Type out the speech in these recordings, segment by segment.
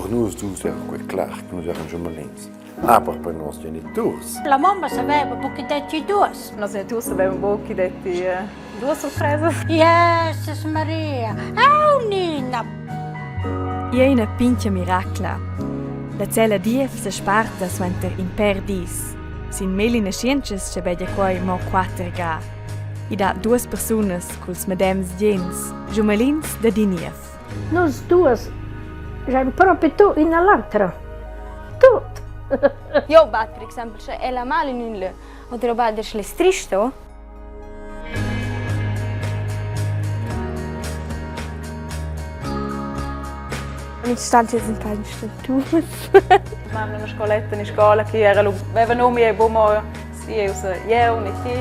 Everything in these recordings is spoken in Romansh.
Per nus dus era quei clar che nus eran giumelins. Aber per nos geniturs. La mamma saveva buca detti duas. Nos geniturs savevan buca che detti duas sorpresas. Jesus Maria, au Nina! Ei ina pintga miracla. La cella d'iev sesparta suenter in pèr dis. Sin melli naschientschas schabegia quei mo quater ga. I dat duas persunas culs medems gens, giumelins dad in niev. Nus duas schein propi tut ina l'autra. Tut! Io bat per exempel sche ella mal in ün lö oder eu bat sche l'es tristo. Mi stanti es ün pa stantus. Mamma una scoletta in scola che era lu veva num e bu mo jeu sa jeu ni ti,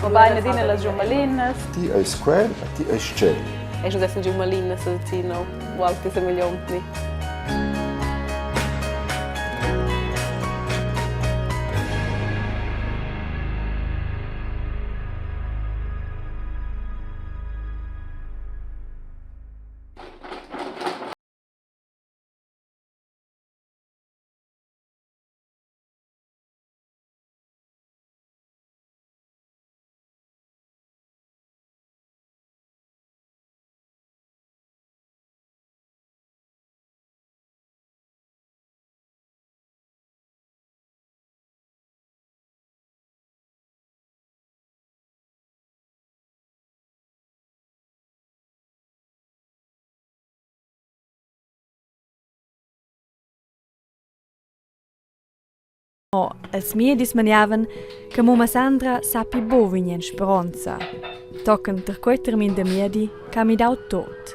va bain adina las giumalinas. Ti eis quel e ti eis tschel. E sche dessen giumalinas ti no, ualti semegliont ni. Mo els miedis maniavan che mumma Sandra sappi buc vegnir en speronza. Tochen ter quei termin da miedi che ha midau tut.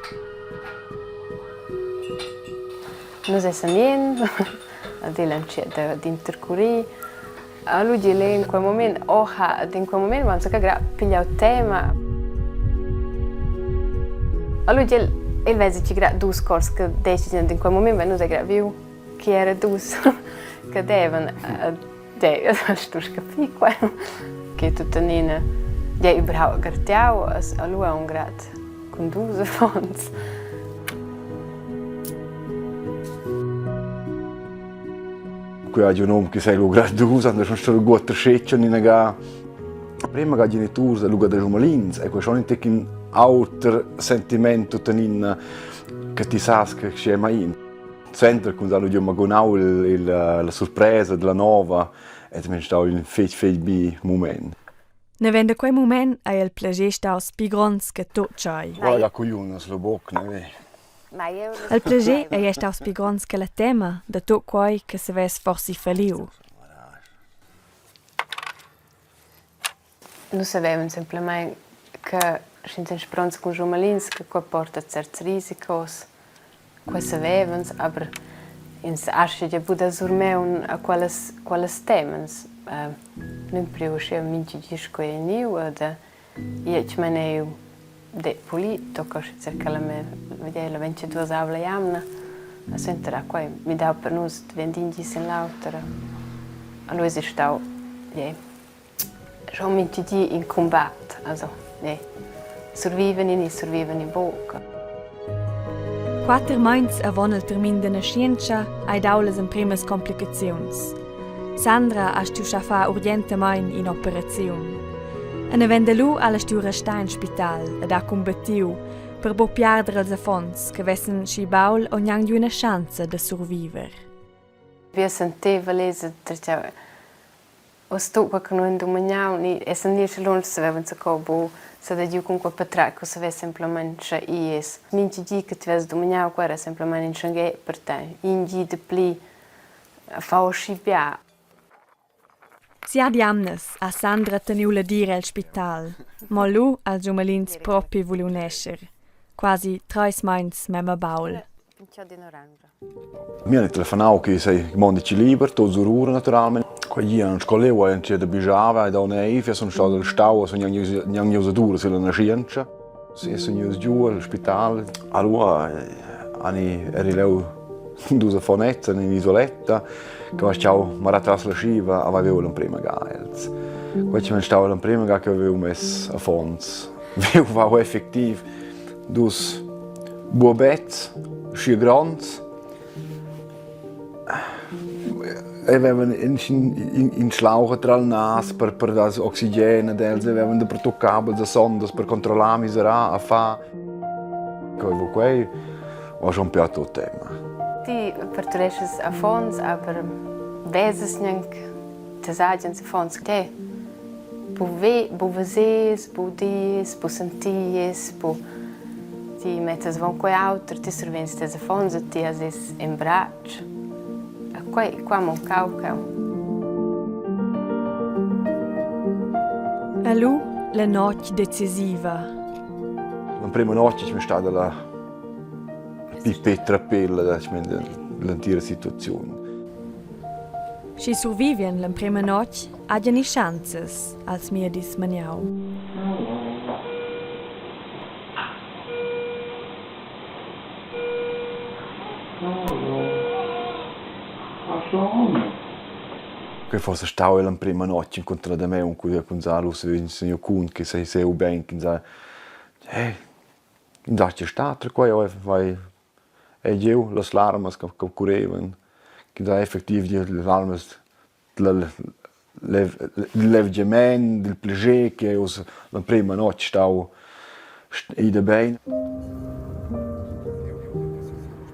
Nus essan ien ad el entschiet ad intercurir. Lu di el in quel mument, oha, ed in quel mument m'han ca gra pigliau tema. Lu di el, el vesa chi gra dus cors che decidin in quel mument, ma nus ha gra viu chi era dus che devan de stusch capir quel che tuttenina ja überhaupt garteau allura aunc grad cun dus affons. Qui ha un hom che sei lu grad dus, han schon stato guotter scetschen inaga. Prima ga geniturs e lu da giumalins e quei schon in tec in auter sentiment tuttenina che ti sas che sche mai in. Center cun lu giu magunau il, il, la surpresa della nova e mi stau in fetg fetg bi moment. Naven da quei mument ei il plascher staus pli gronds che tut tschei. Guarda cugliunas lo boc, ne? Il plascher ei era staus pli gronds che la tema da tut quei che savess forsi falliu. Nus savevan semplamein che sch'ins ein spronts cun giumalins che quei porta certs risicos. Quei savevans, aber ins astga gia buca surmeun a quellas quellas temas. Nus priu aschia mintga gi sco ei vegniu ed jeu meinei de pulit tocca schi circa la la ventgaduasavla jamna. E suenter ha quei midau per nus vendin di sin l'auter. Allura eisi stau Schon mintga di in cumbat, also ne, surviven ni surviven ni buca. Quater meins avon il termin da naschientscha hai dau las empremas complicaziuns. Sandra ha stuiu schar far urgentamein in'operaziun. En avend lu ha ella stuiu restar en spital ed ha cumbattiu per buc piarder els affons che vessen schi baul o gnanc giu ina schanza da surviver. Io senteva lez Uss tut quei che nus hain dumagnau ni essan ir schi lunsch savevan zaco buc sedagiu cun quei patratg u saver semplamein sche igl es mintga di che ti vess dumagnau quei era semplamein in schenghet per tei. In di dapli fa aschi bia. Siat jamnas ha Sandra teniu la dira el spital, mo lu ha il giumelins propi vuliu nescher, quasi treis meins memia baul. Mi han telefonau che sei mondici liber, tot surura naturalmente. Quei di han scoleu e entschiet a bigiava e da neiv, io sun stau al stau, sun gnanc ius ad ura sulla naschientscha. Sì, sun ius giu al spital. Allura hani eri leu dus affonets en in'isoletta che va stau mara tras la schiva a avevo l'emprema ga els. Quei ci stau l'emprema ga che avevo mess affons. Veu vau effectiv dus buobets schi gronds. Avevan in in schlauch tra il nas per per dar oxigen ad els, avevan dapertut cabels e sondas per controllar, miserar, a far. Quei vo quei va schon più a tot tema. Ti partureschas affons, aber vesas gnanc tes agens affons. Te bu ve, bu veses, bu dis, bu senties, bu ti mettess avon quei auter, ti survegns tes affons e ti has es in bratsch. A quei qua muncau cheu. E lu la notg decisiva. L'emprema notg è stata la più petra pella dell'intera situazione. Schi survivien l'emprema notg, hagian i schanzas, als miedis maniau. Quei forsa stau l'emprema notg encunter la damaun cu jeu cun Salus vegn signur Kuhn che sei seu bein ch'ins ha eh ins ha stat quei vai e jeu las larmas che currevan ch'ins ha effectiv giu las larmas levgiament, il plascher che uss l'emprema notg stau ida bein.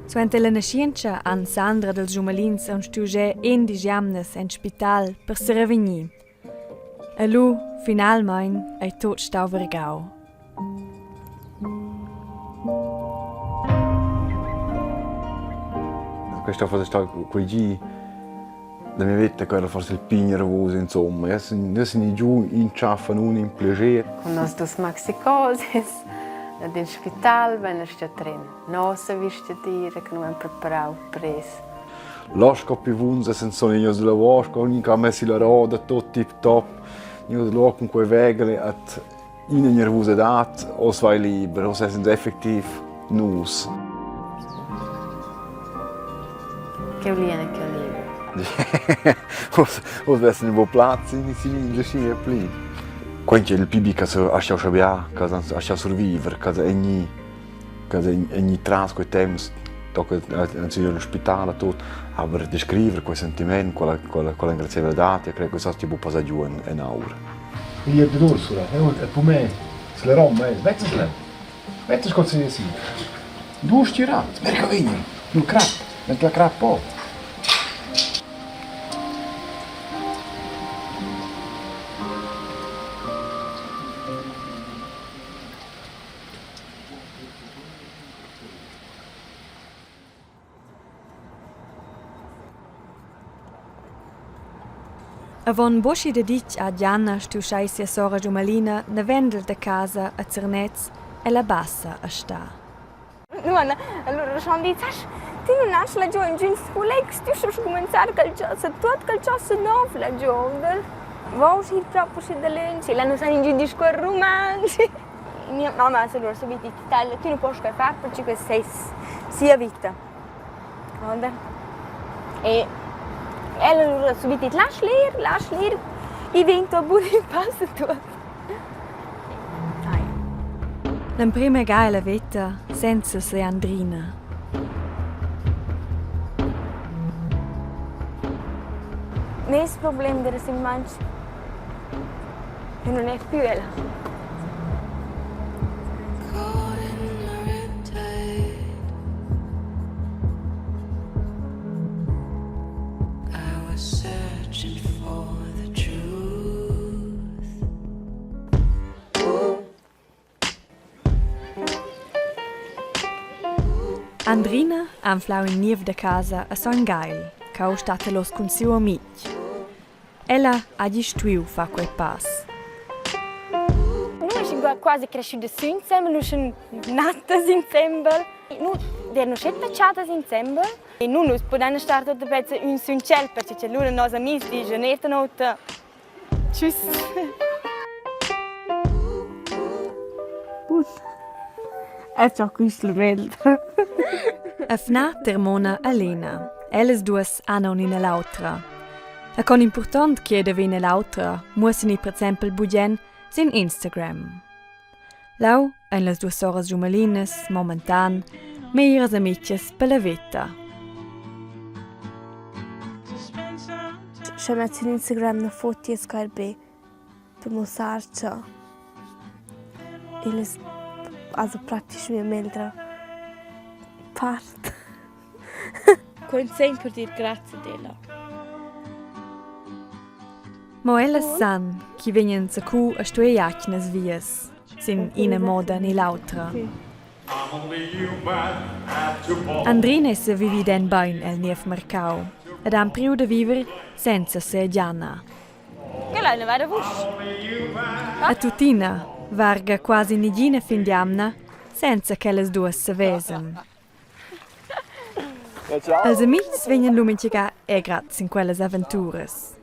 Suenter la naschientscha han Sandra dals Giumelins aunc stuiu ger endisch jamnas en spital per serevegnir. E lu, finalmein, ei tut stau vargau. Questa forse sta quei gi la mia veta che era forse il più nervoso insomma. Io sono, io sono giù in ciaffa nun in piacere. Con nos dus maxicoses ed in spital wenn sta tren. Nossa vista dire che non hem preparau pres. Lasco più vunza senza io sulla vasca, ogni che ha messo la roda tot tip top. Io lo con quei vegli at ina nervusadad, oz vai liber, oz essens effectiv nus. Che liena che liber. Oz oz vessen bo plaz in in in pli. Quei che il pibi che ha schau schabiar, che ha schau survivere, che è gni che è gni tras quei temps tocca in spital e tot, aber descriver quei sentiment, quella quella quella engrazievladad, io crei che sa ti bu passar giu en en aur. Igl è d'Ursula, e per me se la romma es, vezzas-la? Vezzas co sia si? Du stirat, spera che vegna, il crap, mett la crap po. Avon buca daditg ha Gianna stuschai sia sora Giumalina naven da casa a Zernez ella Bassa a star. Nuan, allura schon dit, sasch, ti nun has la giò ingüns collegs, tu stost cumenzar qualchosa, tuot qualchosa nouv là giò. Voust ir propi usché dalöntsch? Ella nu sa ingün discuorrer rumantsch. Mia mamma ha allura subit dit, Taglia, tü nu post quai far perche quest es sia vita. Oder? E ella alura subit dit, lasch'l ir, lasch'l ir, i vegn tuot bun, i passa tuot. L'emprema ga ella veta senza Leandrina. Meis problem d'eira simplamaing che nun es pü ella. Andrina ha anflau in niev da casa a Sogn Gagl, ch'ha stat los cun siu amitg. Ella hagi stuiu far quei pass. Nus eschan quasi creschüdas sü insembel, nus eschan natas insembel. Nus d'eir uschè tachadas insembel. E nu nus pudain star tuotta pezza ün sün tschel, perche cha lura nos amis dischan eir tanota tschüss. Bun. È già quist il meglio. Efna Termona e Lena. Ellas duas han aunc ina l'autra. E con impurtont che ei da vegnir l'autra muossan ei per exempel bugen sin Instagram. Leu ein las duas soras giumellinas momentan meglieras amitgas per la veta. Sche met sün Instagram 'na foto es quai be per muossar cha igl es also praktisch mia meglra part. Cun segn per dir grazia ad ella. Mo ellas san ch'i vegnan zacu a stuer atgnas vias, sin ina moda ni l'autra. Andrin ei sevivida en bein el niev marcau ed ha empriu da viver senza sia Gianna. Quella è una vera vusch. E tuttina varga quasi negina fin d'jamna senza ch'ellas duas sevesan. Els amitgs vegnan lu mintgaga era grad sin quellas aventuras.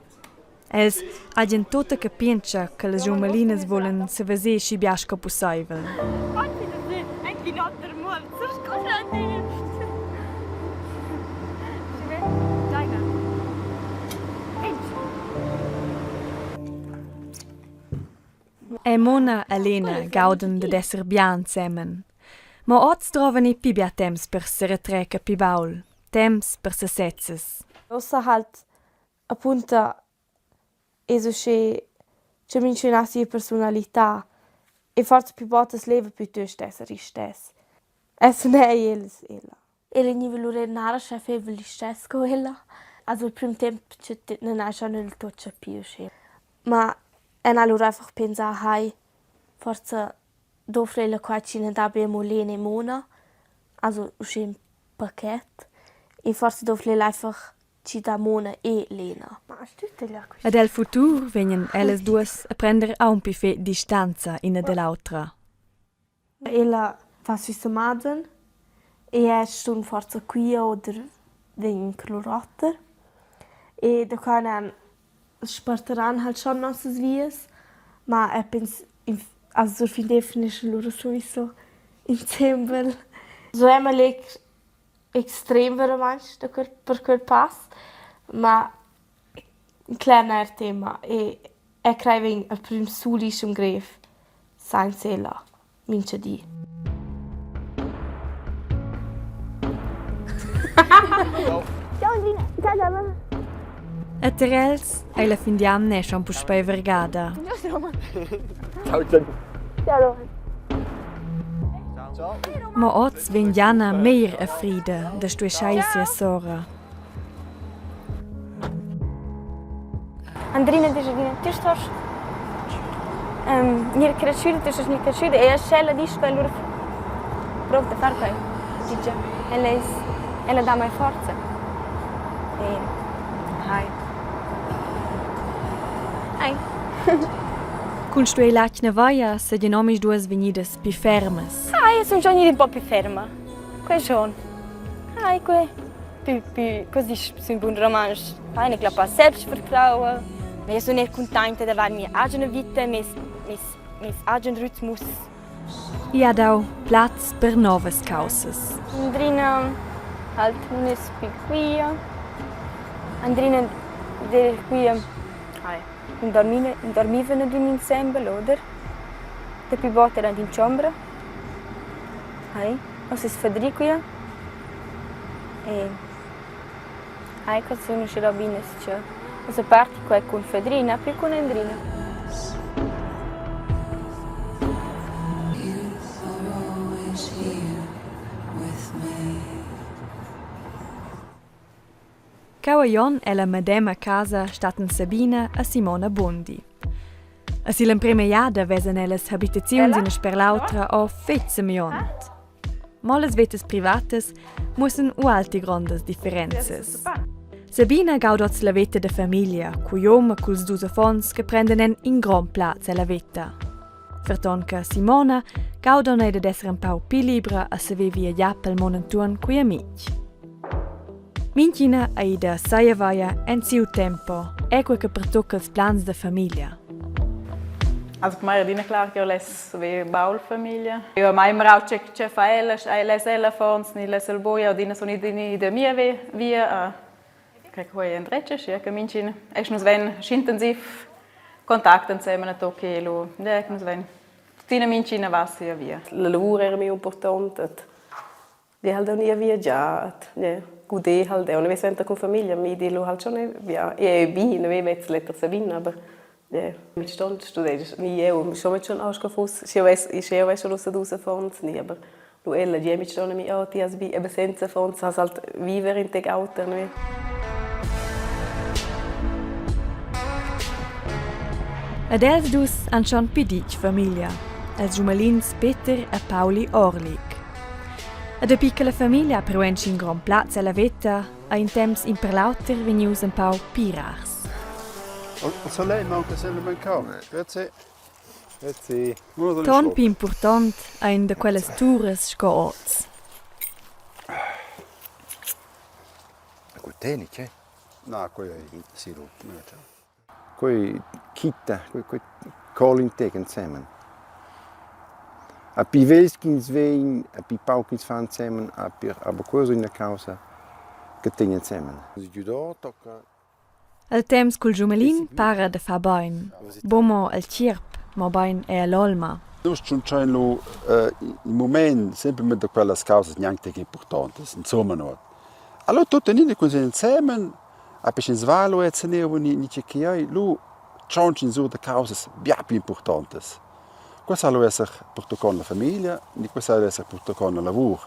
Els hagien tutta capientscha che las giuvnalinas vulan seveser schi bia sco pusseivel. E Mona e Lena gaudan dad esser bia ensemen. Mo oz drovan ei pli bia temps per seretrer che pli baul, temps per sesezzas. Ussa halt apunta es uschè cha minchün ha sia persunalità e forsa plü bod as leva plütöst esser istess. Es neir els ella. Ella gniva lura eir narra scha faiva listess co ella. Also il prüm temp nun haja gnü tuot chapì uschè. Ma eu n'ha lura einfach pensà: «Hai, forsa dovra ella qua chi nu dà be amo Lena e Mona, also uschè ün paquet e forsa dovra ella einfach chi dà Mona e Lena.» Ed el futur vegnan ellas duas a prender aunc pli fetg distanza ina da l'autra. Ella fa sü Samaden e es stun forsa quia oder vegn in Clurotter e da qua nan spartaran halt schon nossas vias, ma eu pens also sur fin definisch lura sowieso insembel. So Emma leg extrem veramaing da quel per quel pass, ma cler nair tema e eu craj vegn al prüm sulischem grev sainza ella mincha di. E ter els ei la fin d'jamna è schon puspei vergada. Mo oz vegn Gianna meglier a frida da stuer schar sia sora. Andrina disch adüna, tü stost gnir creschüda, tü stost gnir creschüda e sch'ella disch quai lura prov da far quai. Digia, ella es, ella dà mai forza. E hai. Hai. Cun stuer l'atgna vaia seigien omisduas vegnidas pli fermas. Hai, io sun già gnida ün po pü ferma. Quai schon. Hai, quai. Pü pü così sün bun rumantsch vaina clappà Selbstvertrauen. Ma io sun eir cuntainta d'avair mia agena vita e meis meis meis agen ritmus. I ha dau plaz per novas caussas. Andrina halt nun es pü quia. Andrina d'eira quia in dormina in dormivan adüna insembel, oder? Daplü bod eran in chombra. Hai, ussa es Fadri quia. E hai co sun usche robinas cha ussa parti quai cun Fadri, na plü cun Andrina. Cheu a Jon ella medema casa stattan Sabina e Simona Bundi. E sill'emprema jada vesan ellas habitaziuns ina sper l'autra o fetg semegliont. Mo las vetas privatas muossan ualti grondas differenzas. Sabina gauda oz la veta da famiglia, cugl um e culs dus affons che prendan en in grond plaz ella veta. Ferton che Simona gauda ei dad esser empau pli libra e saver viagiar pel mund entuorn cugl amitg. Mintgina ei da saia en siu tempo, è quei che pertucca ils plans da famiglia. Also per me era adina clar che eu less haver baul famiglia. Eu ho mai mirau che che fa ella, sche less ella affons ni less el buc. Eu adina sun ida ida mia via. Che quei è endretg aschia che mintgin e nus vein aschi intensiv contact ensemen a Tokio lu ja, che nus vein tuttina mintgina va sia via. La lavur era mia importante. Die halt auch nie viaggiat. Ne. guder halt eu, ne suenter cun famiglia, mi di lu halt schon ja, ei bi, ne vez letter Sabina, aber ja, mit stolz studegias, ni eu, schon mit schon auch sco fuss, sch'jeu vess, sch'jeu vess schon ussa dus affons, ni aber lu ella gie mit schon mi, oh, ti has bi, eben senza affons has halt viver in tec auter, ne. Ed els dus han schon pi ditg famiglia, els giumelins Peter e Pauli Orlik. E dapi che la famiglia ha priu in grond plaz ella veta, ha in temps in per l'auter vegnius empau pli rars. Il solegl maunca semplamein cau. Grüezi. Grüezi. Ton pli impurtont ein da quellas turas sco oz. Cul tenic, eh? Na, quei ei sirup. Quei quitta, quei quei cola in tec ensemen. A pi vegls ch'ins vegn, a pi pauc ch'ins fa ensemen, a pir aber quei es üna caussa che tegn ensemen. El temps cul giumelin para da far bein, buc mo el tgierp, mobein era l'olma. Nus tschunchein lu il mument semplamein da quellas caussas gnanc tec impurtontas, insumma nuot. Allura tuttenina cun ensemen A per sch'ins va lu era zeneu ni ni tgei che ei, lu tschontsch'ins sur da caussas bia pli impurtontas. Quei sa lu esser pertuccont la famiglia ni quei sa esser pertuccont la lavur.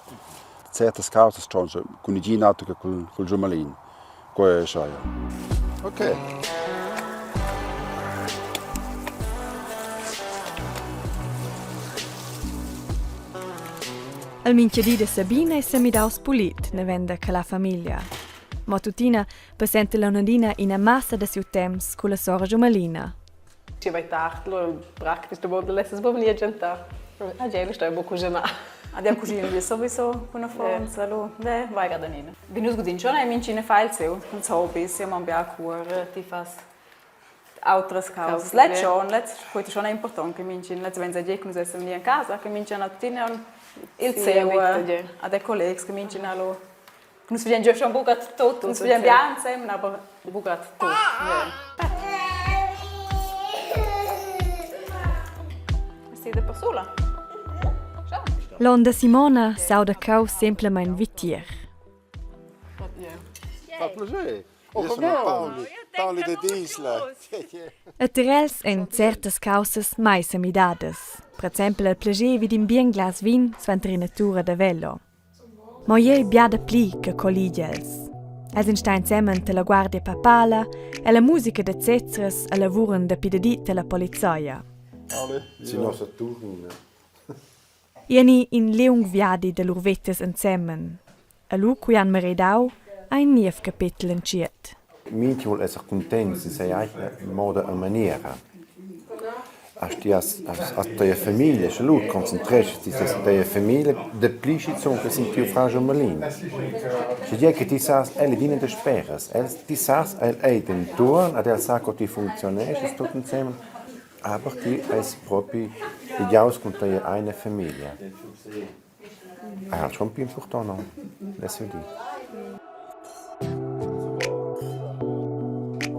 Certas caussas tschontscha cun negin auter che cul cul giumalin. Quei ei aschia. Okay. El mintgadi da Sabina ei semidaus pulit naven da quella famiglia. Mo tuttina passenta la Nadina ina massa da siu temps culla sora Giumalina. Ci vai tard, lu praktisch da buca lessas buca vegnir a gentar. Ah, già, sto buca cuginar. Ad eu cuschino io sowieso cun affonza, lu ne, vai grad anina. Bi nus gudin schon ei mintgina fa il seu, ils hobbies, io man bia cuorer, ti fas autras causas. Lez schon, lez quei schon è important che mintgin, lez vegn dir che nus essan lì en casa, che mintgin ha tuttina il seu, ad e collegs, che mintgin ha lo Nus veien giu schon buca tut, nus veien bia ensemen, aber buca tut. Siete persula? L'onda Simona s'auda cheu semplamein vitier. Fa plascher. Io sono Pauli, Pauli de Disla. E ter els ein certas caussas mai semidadas. Per exempel el plascher vid in bien glas vin suenter ina tura da velo. Mo ei bia dapli che colligia els. Els ein stai ensemen tella guardia papala e la musica da zezras e lavuran dapi daditg tella polizia. Ei ni in liung viadi da lur vetas ensemen. E lu cu han maridau, ha in niev capetel entschiet. Minchi voul esser cuntent in seia aigna moda e maniera. Hast ti has has tia famiglia, sche lu concentreschas ti sez tia famiglia dapli schizun che sin tiu frar giumelin. Sche gie che ti sas el adina dasperas, el ti sas el ei dentuorn ad el sa co ti funcziuneschas tut ensemen, aber ti eis propi ligiaus cun tia aigna famiglia. Ah, schon più important, no? Adesso di.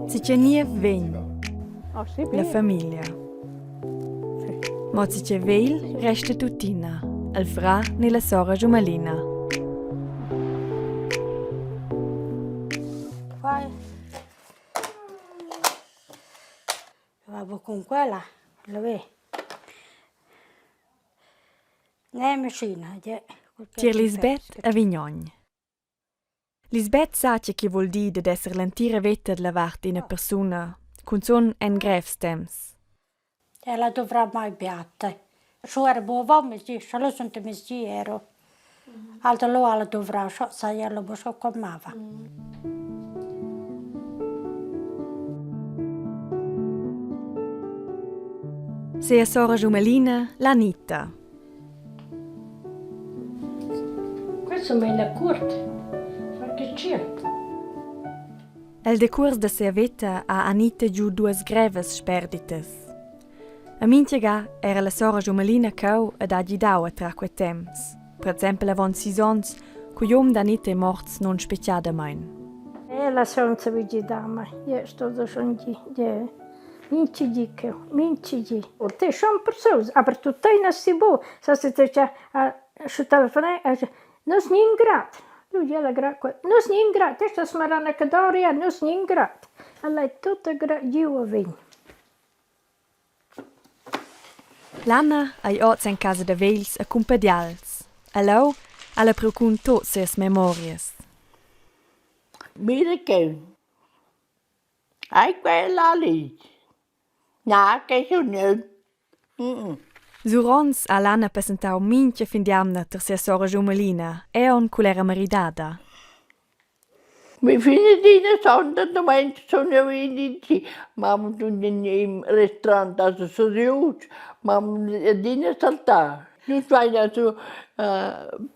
Tgi che niev vegn, la famiglia. Mo tgi che vegl resta tuttina, il frar ni la sora giumalina. Qua va con quella, la ve. Tier Lisbeth a Vignogn. Lisbeth sa tge ch'i vul dir dad esser l'entira veta dalla vart d'ina persuna, cunzun en grevs temps. Ella dovrà mai beata. Scho era bu avant mezdi, scha lu sun mezdi ero. Alter lo alla dovrà, scho sai ella bu scho comava. Sia sora giumelina, l'Anita. Questo meina curt, perché c'è. El decuors da sia veta ha Anita giu duas grevas sperditas. A mintga ga era la sora giumelina cheu ed ha gidau a trar quei temps. Per exempel avon sis onns, cu igl um d'Anita ei morts nunspetgadamein. Ella senza vi gidar mai, io sto schon gi, minchi di cheu, minchi di. O te schon persuls, aber tuttina si bu, sa se te sche telefonai, nus nin grad. Lu di ella grad quei. Nus gnin grad, questa smarana che doria, nus gnin grad. Ella ei tutta grad giu a vegn. L'Anna ei oz en casa da vegls a Cumpadials. E leu ha ella priu cun tut sias memorias. Mira cheu. Ei quella lì? Na, che sun jeu. Sur onns ha l'Anna passentau mintga fin d'jamna tier sia sora Giumelina, aunc cu l'era maridada. Mi fine d'ina sonda dumengia sun jeu ida si, mamma sun in restaurant also serius, mamma adina saltà. Nus vain also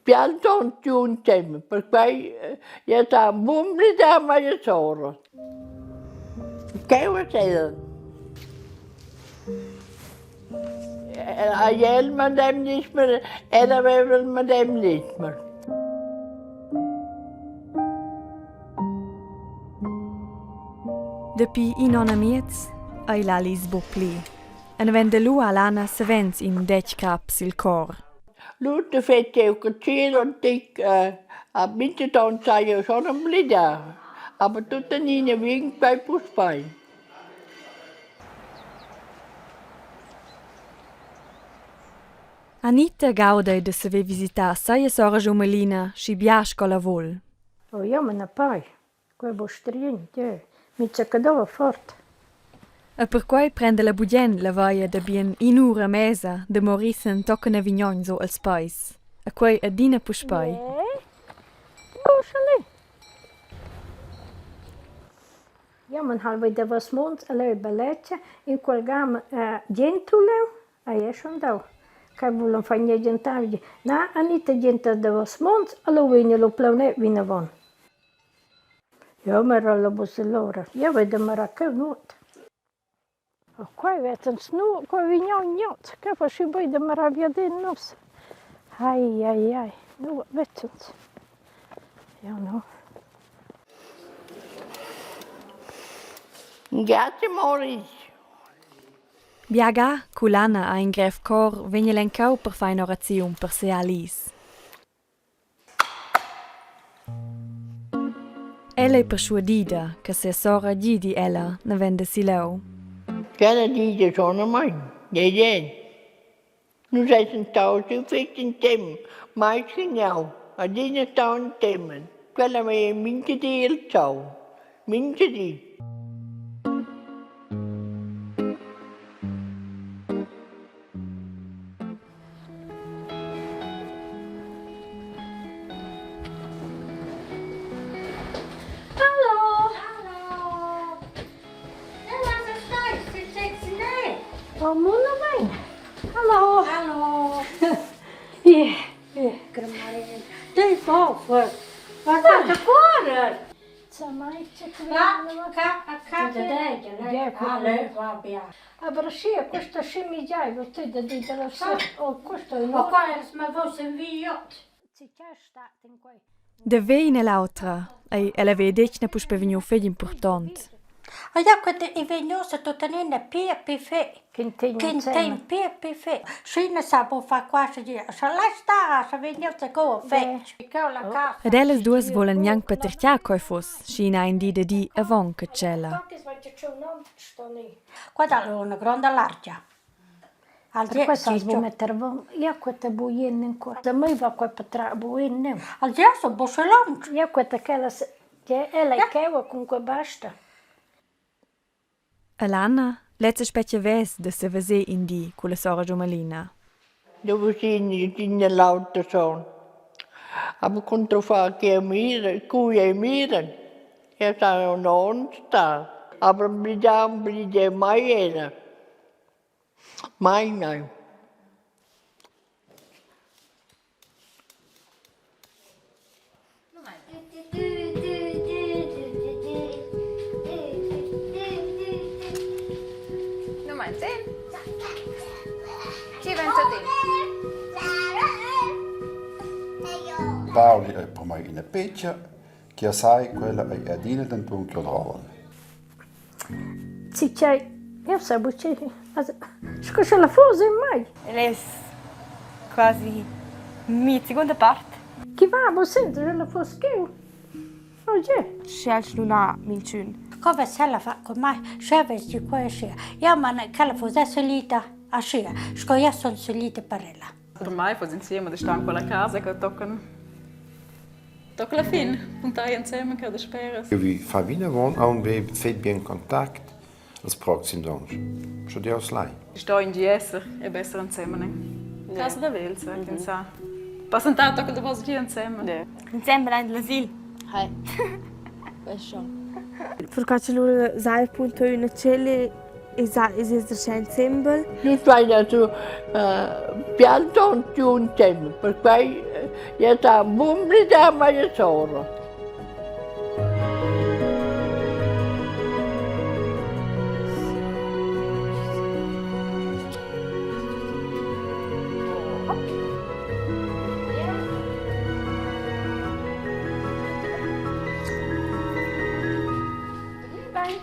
bials ons giu insembel, perquai ja sa bun plidar mia sora. Cheu es el. El medem nismer, el aveva il medem nismer. Dapi in onn e miez ei l'Alice buc pli. En venda lu ha l'Anna savens in detg crap sil cor. Lu te fetg jeu cucir un tic, a mintgaton sai jeu schon emblidar, aber tuttenina vegn quei puspei. Anita gauda da saver visitar sia sora Giumelina schi bia sco la vul. Oh, jeu me na pai. Quei bu strign, jeu. Mintga che dova fort. E perquei prenda la bugen la vaia da bien in'ura mesa da Morissen tochen a Vignogn so els peis. E quei adina puspei. Oh, Ja, man halva i davos munts e leu bellezia, in quel gam gentu leu, ei è schon dau. Quei vulan far gnir gentar, di, na, Anita genta davos munts, alura vegn el plaunet vinavon. Jeu mera la bussellora, jeu vegn da mirar cheu nuot. Oh, quei vezzans nu, quei vegn aunc gnanc, quei fa schi bein da mirar viaden nus. Ai, ai, ai, nu vezzans. Jau no. Grazie Maurice. Biaga, cu l'Anna ha in grev cor, vegn el encau per far in'oraziun per sia Alice. Ella ei perschuadida che sia sora gidi ella naven da sileu. Quella digia schon mai, deden. Nus essan staus giu fetg intem, mai schignau, adina stau ensemen. Quella vegn mintga di il tgau, mintga di. Hallo! Oh, bunamain. Hallo! Hallo! Yeah, yeah. Dei foffer! Guardate cuore! Aber sì, questa schi mi giaiva tü da dir da la oh, questo è Ma qua es ma vos inviot. Da ver ina l'autra ei ella vegliadetgna puspei vegniu fetg impurtont. Ah ja, quando è venuto tuttenina pia pi fe. Ch'in tegn Ch'in insembel. tegn pia pi fe. Sch'ina sa po far quasi dir, scha la sta, scha vegnius co fetg. La casa. Ed ellas duas volan gnanc patertgar coi fuss, sch'ina ein di da di avon che tschella. Qua dà una gronda largia. Al Per questo as vuol metter avon. Io quetta buin in qua. Da mai va quei per buin. Al gesso bosselon. Io quetta che che ella è cheua cun quei basta. E l'Anna, lezza spetga vess da seveser in di culla sora Giumelina. Dove sin sin l'auto son. Aber controfar che mira, cui ei miran. Er sa non sta. Aber blidar blidar mai era. Mai mai. Pauli ei per mei ina petga che sai quella ei adina denton ch'jeu drovel. Tgei, jeu sai buca sco sche la fuss in mai. El es quasi mia segunda part. Chi. va, mo senta, ella foss cheu. Oh, gie. Sch'els nun ha minchün. Co vess ella fat cun mai, sche vess di quei aschia. Jau ma ch'ella fuss solita aschia, sco jeu sun solita per ella. Per mai foss insieme da star in quella casa che tocan toc la fin, puntai insieme che da speras. Eu vi far vinavon aunc ve fetg bien contact els proxims onns, sche Dieus lai. Sto in gi esser e besser ensemen. Casa da vels, eh, ins sa. Passentar toc il davos gi ensemen. Insembel aint l'asil. Hai. Questo schon. Perché che lura sai appunto üna cella e sa es es insembel. Nus vain also pianton giù insembel, perquai ja sa bumblida mia sora. Bye.